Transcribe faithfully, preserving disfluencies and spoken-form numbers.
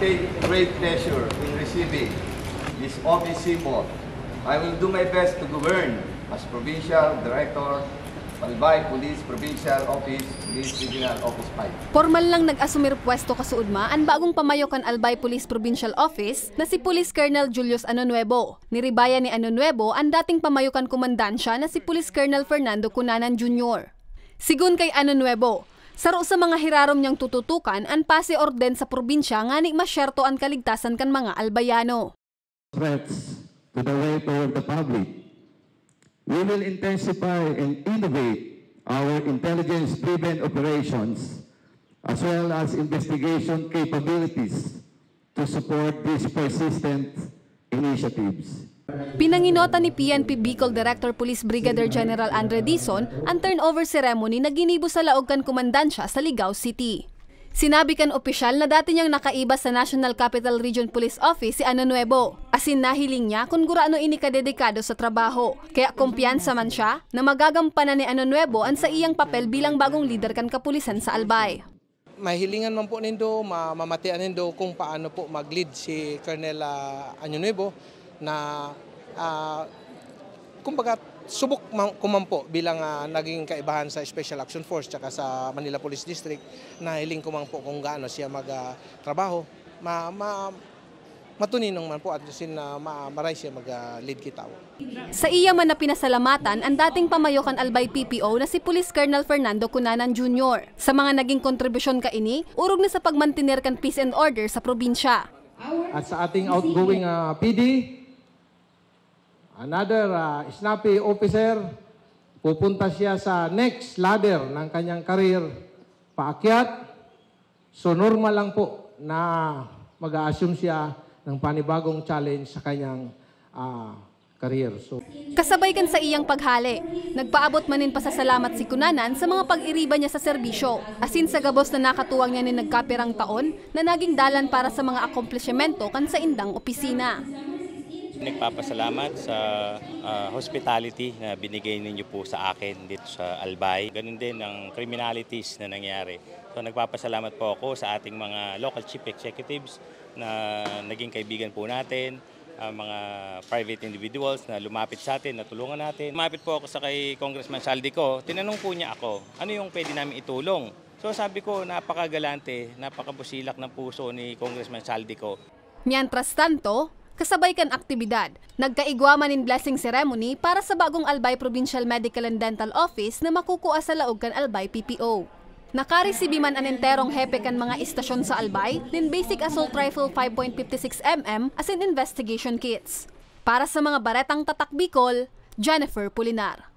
Take great pleasure in receiving this office symbol. I will do my best to govern as Provincial Director, Albay Police Provincial Office, Police Regional Office five. Pormal lang nag-asumir pwesto kasuodma an bagong pamayo kan Albay Police Provincial Office na si Police Colonel Julius Anonuevo. Niribayan ni Anonuevo an dating pamayo kan komandansya na si Police Colonel Fernando Cunanan Junior. Sigon kay Anonuevo, saro sa mga hirarom niyang tututukan an pasi orden sa probinsya ngani masyerto an kaligtasan kan mga Albayano. Threats to the welfare of the public. We will intensify and innovate our intelligence-driven operations as well as investigation capabilities to support these persistent initiatives. Pinanginotan ni P N P Bicol Director Police Brigadier General Andre Dizon an turnover ceremony na ginibo sa laog kan komandansya sa Ligao City. Sinabi kan opisyal na dati niyang nakaiba sa National Capital Region Police Office si Ano Nuevo, asin nahiling niya kun gurano ini kadedikado sa trabaho. Kaya kumpiyansa man siya na magagampanan ni Ano Nuevo an saiyang papel bilang bagong lider kan kapulisan sa Albay. Mahihilingan man po nindo, ma- mamatian nindo kung paano po mag-lead si Colonel ah, Año Nuevo na ah, kumbaga subok man, ko man po bilang ah, naging kaibahan sa Special Action Force tsaka sa Manila Police District. Nahiling ko man po kung gaano siya magtrabaho. Ma, ma, matuninong man po at sin uh, ma, maray siya mag-lead kita. Sa iya man na pinasalamatan an dating pamayo kan Albay P P O na si Police Colonel Fernando Cunanan Junior sa mga naging kontribusyon kaini, orog na sa pagmantener kan peace and order sa probinsya. At sa ating outgoing uh, P D, another uh, snappy officer, pupunta siya sa next ladder ng kanyang career, paakyat. So normal lang po na mag-a-assume siya ng panibagong challenge sa kanyang uh, career. So, Kasabay kan sa iyang paghale, nagpaabot man nin pasasalamat si Cunanan sa mga pag-iriba niya sa serbisyo, asin sa gabos na nakatuwang niya nin nagkapirang taon na naging dalan para sa mga akomplisimento kan saindang opisina. Nagpapasalamat sa ah, hospitality na binigay ninyo po sa akin dito sa Albay. Ganun din ang criminalities na nangyari. So nagpapasalamat po ako sa ating mga local chief executives na naging kaibigan po natin, ah, mga private individuals na lumapit sa atin, natulungan natin. Lumapit po ako sa kay Congressman Zaldy Co. Tinanong po niya ako, ano yung pwede namin itulong? So sabi ko, napakagalante, napakabusilak ng puso ni Congressman Zaldy Co. Mientras tanto, kasabay kan aktibidad, nagkaigwa man nin blessing ceremony para sa bagong Albay Provincial Medical and Dental Office na makukua sa laog kan Albay P P O. Nakaresibi man an enterong hepe kan mga estasyon sa Albay nin Basic Assault Rifle five point fifty six M M asin investigation kits. Para sa mga baretang Tatak Bicol, Jennifer Pulinar.